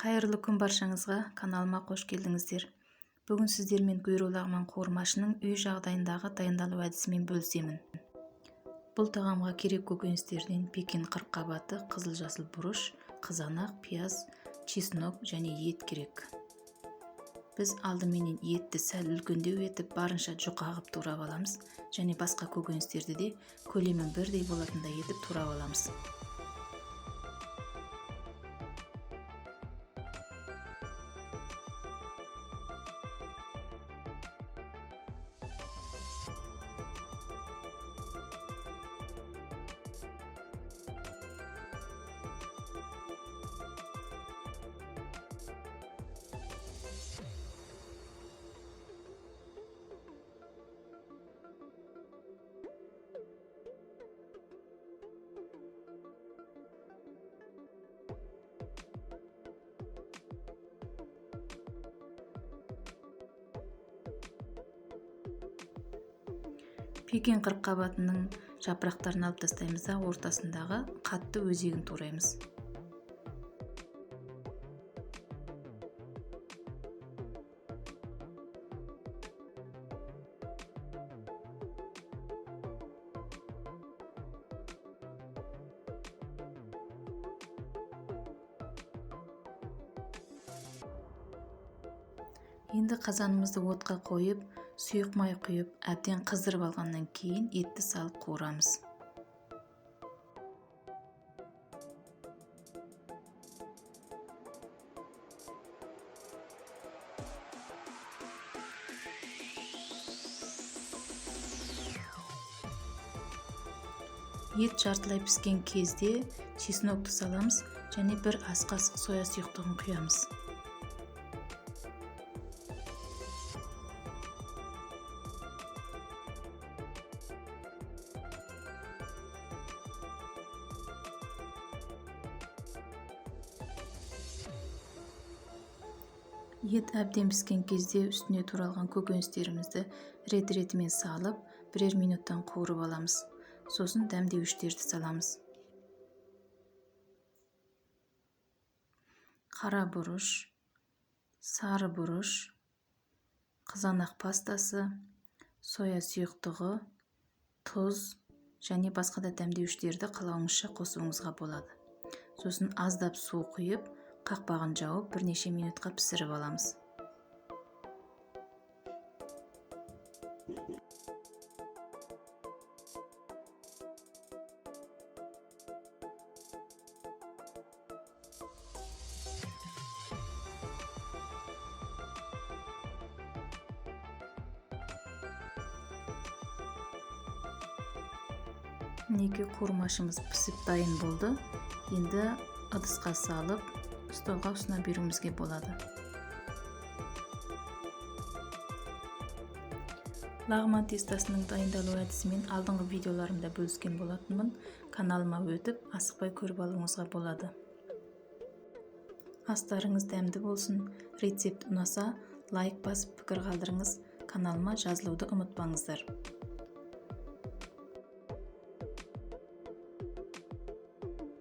Қайырлы күн баршаңызға, каналыма қош келдіңіздер. Бүгін сіздермен гүйро лағман қуырмашының үй жағдайындағы дайындалу әдісімен бөлісемін. Бұл тағамға керек көкөністерден пекин қырыққабаты, қызыл-жасыл бұрыш, қызанақ, пияз, чеснок және ет керек. Біз алдыменен етті сәл үлкендеу етіп, барынша жұқа қып турап аламыз және басқа көкөністерді де көлемі бірдей болатындай етіп турап аламыз. Пекин қырыққабатының жапырақтарын алып тастаймыз да, ортасындағы қатты өзегін тураймыз. Енді қазанымызды отқа қойып, сұйық май құйып, әбден қыздырып алғаннан кейін етті салып қуырамыз. Ет жартылай піскен кезде чеснокты саламыз және бір ас қасық соя сұйықтығын құямыз. Ет әбден піскен кезде үстіне туралған көкөністерімізді рет-ретімен салып, бірер минуттан қуырып аламыз. Сосын дәмдеуіштерді саламыз. Қара бұрыш, сары бұрыш, қызанақ пастасы, соя сұйықтығы, тұз және басқа да дәмдеуіштерді қалауыңызша қосуыңызға болады. Сосын аздап су құйып, қақпағын жауып, бірнеше минутқа пісіріп аламыз. Мінекей қуырмашымыз пісіп дайын болды. Енді ыдысқа салып, столға ұсына беруімізге болады. Лағман тестасының дайындалу әдісімен алдыңғы видеоларымда бөліскен болатынмын. Каналыма өтіп, асықпай көріп алуыңызға болады. Астарыңыз дәмді болсын. Рецепт ұнаса, лайк басып пікір қалдырыңыз. Каналыма жазылуды ұмытпаңыздар.